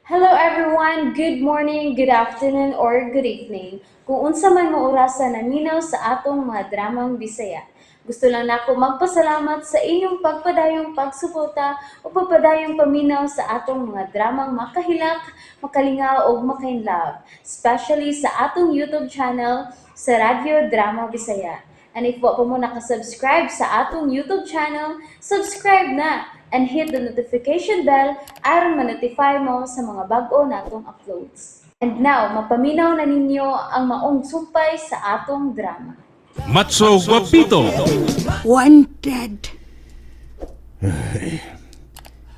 Hello everyone! Good morning, good afternoon, or good evening. Kung unsa man mo orasa naminaw sa atong mga dramang Bisaya. Gusto lang nako magpasalamat sa inyong pagpadayong pagsuporta o pagpadayong paminaw sa atong mga dramang makahilak, makalingaw ug makainlove, especially sa atong YouTube channel sa Radyo Drama Bisaya. And if wa pa mo nakasubscribe sa atong YouTube channel, subscribe na and hit the notification bell aron ma-notify mo sa mga bag-o natong uploads. And now, mapaminaw na ninyo ang maong sumpay sa atong drama. Matso Guapito. Wanted.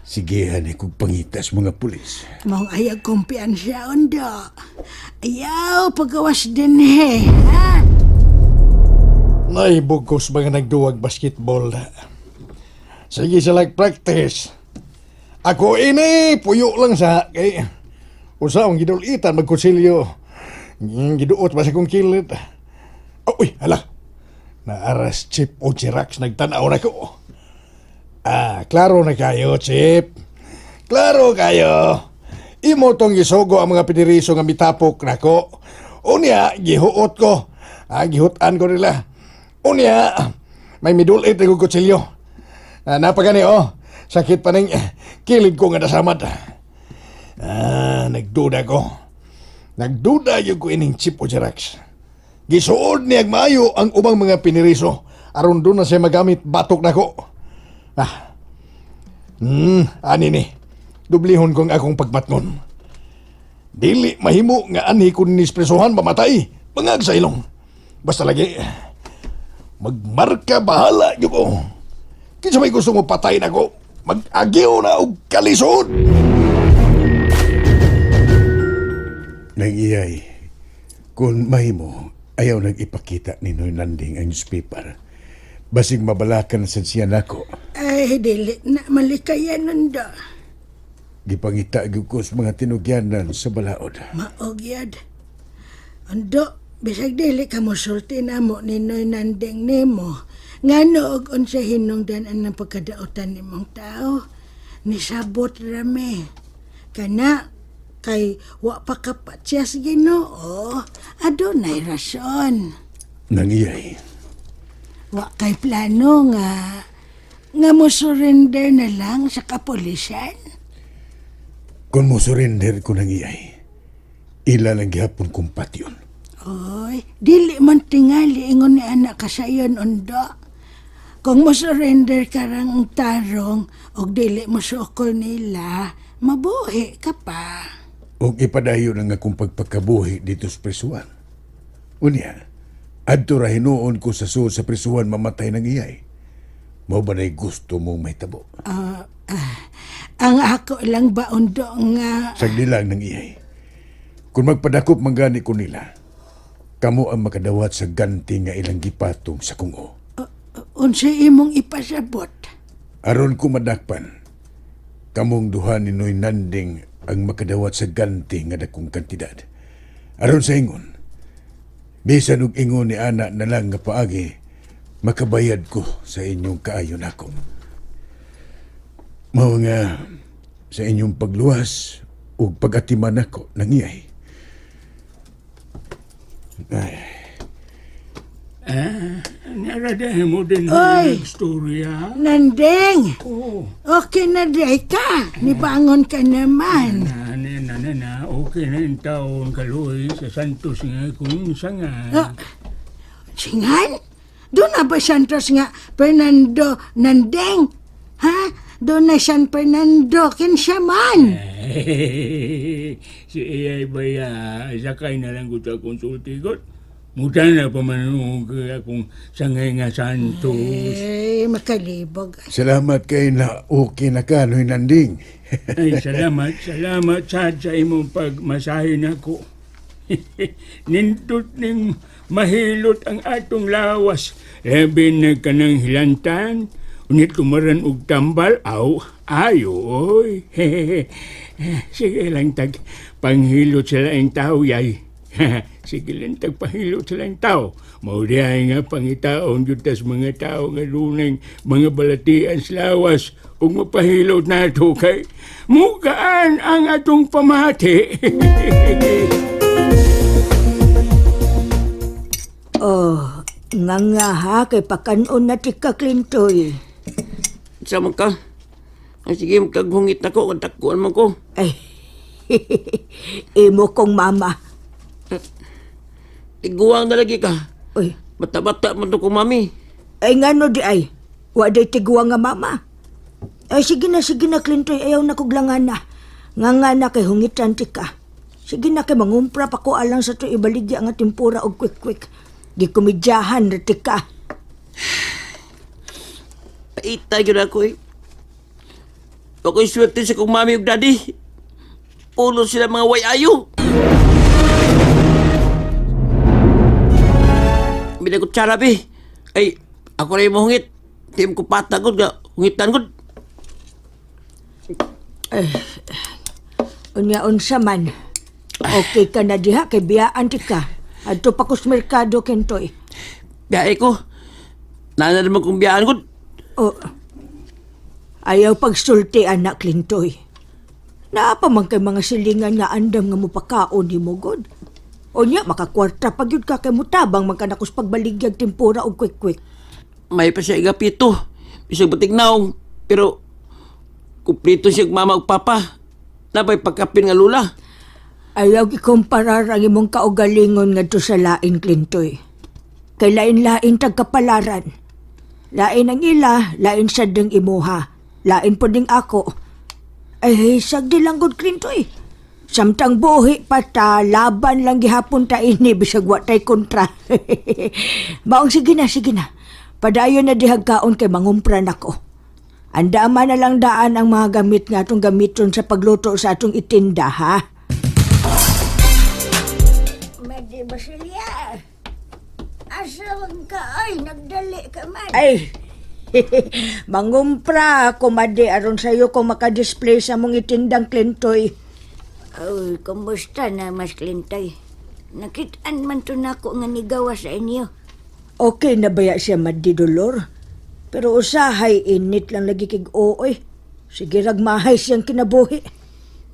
Sigehan eh kung pangitas mga pulis. Mong ayaw kumpiyansa, Ondo. Ayaw pagawas din he, ha? Naibog ko sa mga nagduwag basketball. Sige sila practice. Ako ini, puyo lang sa kay usa ang gidulitan magkutsilyo. Giduot ba sa kong kilit. Oh, uy, hala. Naaras Chip o Chirax nagtanaw na ko. Ah, klaro na kayo, Chip. Klaro kayo. Imo tong gisugo ang mga piniriso nga mitapok nako. Unya, gihuot ko. Ah, gihutan ko nila. Unya, may midulit na kong kutsilyo. Ah, napagani, oh. Sakit pa ning kilid ko nga nasamad. Ah, nagduda ko. Nagduda yung ko ining Chip o Jerax. Gisuod niya maayo ang ubang mga piniriso aron doon na siya magamit batok nako. Ah. Ani ni. Dublihon kong akong pagmatngon. Dili mahimo nga anhi kun nispresohan mamatay. Bangag sa ilong. Basta lagi magmarka bahala gyud ko. Kinsa may gusto mo patay nako, mag-agyo na og kalisod. Nang iyay, kung mahimo, ayaw nag-ipakita ni Noy Nanding ang newspaper. Basig mabalakan sa siya nako. Ay, dili na malikayan, Ondo. Gipangita gyud ko sa mga tinugyanan sa balaod. Maogyad. Ondo, bisag dili ka mo sulti na mo ni Noy Nanding nimo. Ngano og unsa hinungdan ang pagkadaotan nimong tao? Nisabot rami. Kana kay wa pa kapatsya sa Ginoo, adunay rason. Nang iyay, Wa kay plano nga nga mo surrender na lang sa kapulisan. Kung mo surrender ko nang iyay, ila lang gihapon kong patyon. Oy, dili man tingali ingon ni anak kasayon, Ondo. Kung mo surrender ka rang tarong og dili mo sukol nila, mabuhi ka pa. Og ipadayon ang akong pagpagkabuhi dito sa prisuan. Unya, adto ra hinuon ko sa sulod sa prisuan mamatay ng iyay. Mao ba na'y gusto mong mahitabo? Ang ako lang ba, Ondo, nga Sagdi lang ng iyay. Kung magpadakop man gani ko nila, kamo ang makadawat sa ganti nga ilang gipatong sa kungo. Unsay imong ipasabot? Aron ko madakpan, kamong duha ni Noy Nanding ang makadawat sa ganti nga dakong kantidad. Aron sa ingon, bisan og ingon ni ana na lang nga paagi, makabayad ko sa inyong kaayo nako. Mao nga sa inyong pagluwas ug pag-atiman nako nangiyay. Ay, Naradahin mo din Oy! ang storya. Nanding, Oo. Okay na day ka. Nibangon ka naman. Na, na, na, na, na, okay na yung taon kaloy sa Santos nga kung sanga. Ah, singan? Doon na ba Santos nga Fernando Nandeng? Ha? Doon na San Fernando, kinsa man? Si Iyay baya, sakay na lang ko sa konsultigot. Muta na pamanong akong sangay nga Santos. Eh, makalibog. Salamat kay na okay na ka, Noy Nanding. Ay, salamat, salamat sad sa imong pagmasahe nako. Nindot ning mahilot ang atong lawas. Labi na kanang hilantan, unit tumaran og tambal, aw, ayo, oy. Sige lang tag, panghilot sa laing tao, yay. Sige lang tagpahilot sa lang tao. Mao diay nga pangitaon jud tas mga tao nga dunay mga balatian sa lawas ug mapahilot nato kay mugaan ang atong pamati. Oh, nga nga ha, kay pakanon na ti ka, Clintoy. Sa man ka. Ay, sige, magkaghungit ako. Katakuan man ko. Ay, imo kong mama. Tiguang na lagi ka. Uy, Bata-bata man to ko, mami. ay ngano di ay, wa day tiguang nga mama. Ay sige na, Clintoy, ayaw na kog langana. Nga nga na kay hungitan ti ka. Sige na kay mangumpra pa ko alang sa to ibaligya nga tempura og quick-quick. Gikomedyahan ra ti ka. Paita gyud ako eh. Ako'y swerte sa kong mami ug daddy. Pulo sila mga way ayo. Binakutsara be. Ay, ako rin mohungit. Tim ko patagod nga. Hungitan gud. Unya unsa man. Okay ka na diha kay biyaan ti ka. Adto pa kus merkado, Kintoy. Biyahe ko. Nana naman kong biyaan gud. Oh. Ayaw pagsulti anak Clintoy. Naa pa man kay mga silingan nga andam nga mupakaon nimo god. Unya makakwarta pa gyud ka kay mutabang man kanakos pagbaligyag tempura og quick-quick. May pa siya igapito. Bisag batig naong. Pero, kumpleto siya mama ug papa. Nabay pagkapin nga lula. Ayaw gikumparar ang imong kaugalingon ngadto sa lain Clintoy. Kay lain-lain tagkapalaran. Lain ang ila, lain sad ding imuha. Lain po ding ako. Ay, sagdi lang gud Clintoy. Samtang buhi pa ta, laban lang gihapon ta ini, bisag wa tay kontra. Maong sige na, sige na. Padayon na dihagkaon kay mangumpra nako. Andama na lang daan ang mga gamit nga atong gamiton sa pagluto sa atong itinda, ha? Madi Basilia, asa man ka ay, nagdali ka man. Ay, mangumpra ako, madi, aron sa'yo kung makadisplay sa mong itindang Clintoy. Ay, kumusta na mas Klintay? Nakitaan man to nako nga nigawa sa inyo. Okay na baya siya, Madi Dolor? Pero usahay, init lang lagi kig ooy. Sige, ragmahay siyang kinabuhi.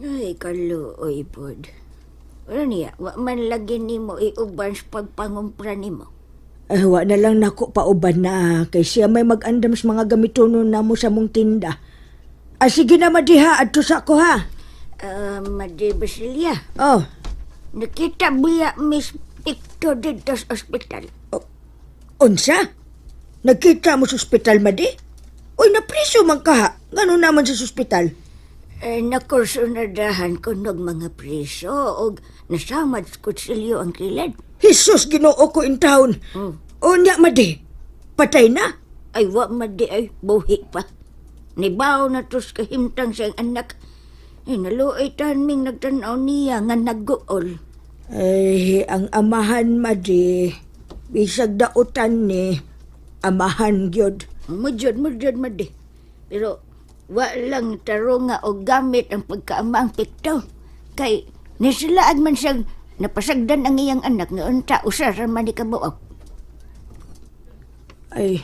Ay, kaluoy pod. Wala niya, wa man lagi nimo iuban sa pagpangumpra nimo. Ay, wa na lang nako pauban na, kay siya may mag-andam sa mga gamitonon namo sa mong tinda. Ah, sige na, Madi ha, adto sa ko ha. Ah, Madi Basilia, Oh, nakita biya Miss Picto dito sa ospital. Unsa? Nagkita mo sa ospital, Madi? Uy, napriso man ka ha. Ngano naman sa ospital? Eh, nakursunadahan ko nog mga priso og nasamad sa kutsilyo ang kilad. Jesus, Ginoo ko in town. Oh. Unya, Madi. Patay na. Ay, wa madi ay, buhi pa. Nibaw na tos kahimtang siyang anak. Ay, naluoy tan ming nagtanaw niya nga nag-uol. Ay, ang amahan, Madi. Bisag dautan ni. Amahan, gyud. Mudyod, mudyod, madi. Pero, wa lang tarunga o gamit ang pagkaama ang pikto. Kay, nisilaad man siyang napasagdan ang iyang anak nga unta usa ra man ni kabuok. Ay,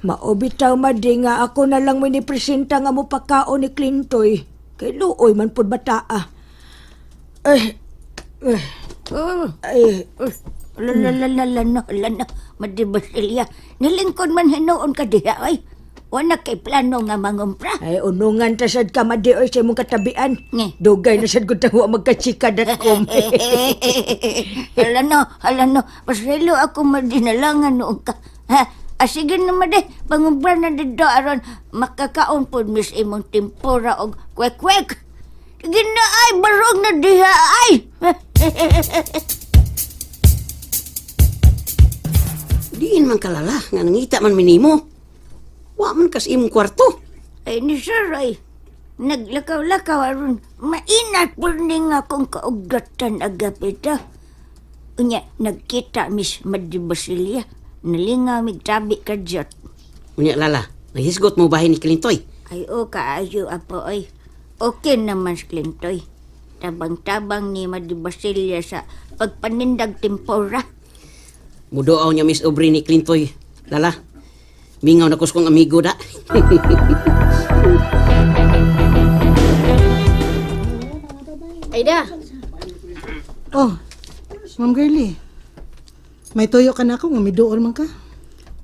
maobitaw, Madi, nga ako na lang may nipresenta nga mo pagkaon ni Clintoy. Kay luoy man pud bataa. Ay, ay, Oh, ay, Lalalala no, lano, Madi Basilia. Nilingkod man hinuon ka diha, ay. Wala kay plano nga mangumpra. Ay, unungan ta sad ka, Madi, oy, sa imong katabian. Nge. Dugay na sad gud wa magkachika.com. Hala no, hala no. Paselo ako madinalangan noon ka. Ha? Ah, sige na madi, pangumpra na dito aron makakaon po mis imong tempura og kwek-kwek. Sige na ay, barog na diha ay. Diin man kalala, nga nangita man minimo. Wa man kas imong kwarto. Ay ni sir ay, naglakaw-lakaw aron mainat po ni nga akong kaugatan agapita. Unya, nagkita Miss Madi Basilia. Nalingaw migtabi ka diyot. Unya lala, nahisgot mo bahay ni Clintoy. Ay, o kaayo, apo, ay. Okay naman si Clintoy. Tabang-tabang ni Madi Basilia sa pagpanindag tempura. Muduaw niya Miss Aubrey ni Clintoy. Lala, mingaw na kus kong amigo da. Aida, Oh, Ma'am Girlie. May tuyo ka na ako, nga miduol man ka.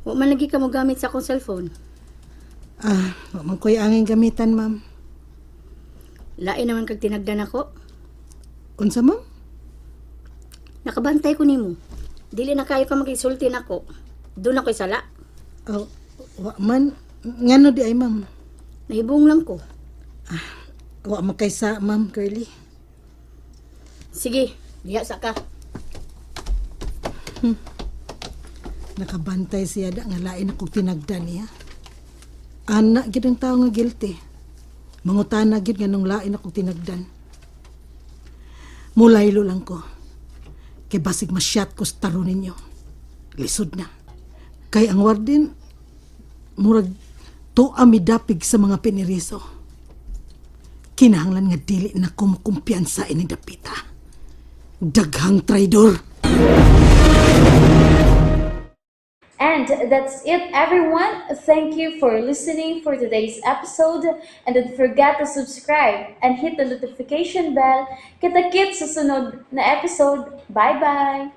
wa man lagi ka mo gamit sa akong cellphone. Ah, wa man ko'y angin gamitan, ma'am. Lain naman kag tinagdan ako. Unsa, ma'am? Nakabantay ko nimo. Dili na kayo ka magisulti nako. Doon ako'y sala. Oh, wa man. Ngano di ay, ma'am? Nahibong lang ko. Wa man kay sa, Ma'am Girlie. Sige, diha sa ka. Nakabantay siya da nga lain akong tinagdan niya. Ana gid ang tao nga guilty. Mangutana gid nga nung lain akong tinagdan. Mulaylo lang ko. Kay basig masyat ko sa taro ninyo. Lisod na. Kay ang warden, murag tuwa midapig sa mga piniriso. Kinahanglan nga dili na kumukumpiyansa ini dapita. Daghang traidor. And that's it, everyone. Thank you for listening for today's episode. And don't forget to subscribe and hit the notification bell. Kita-kits sa sunod na episode. Bye-bye!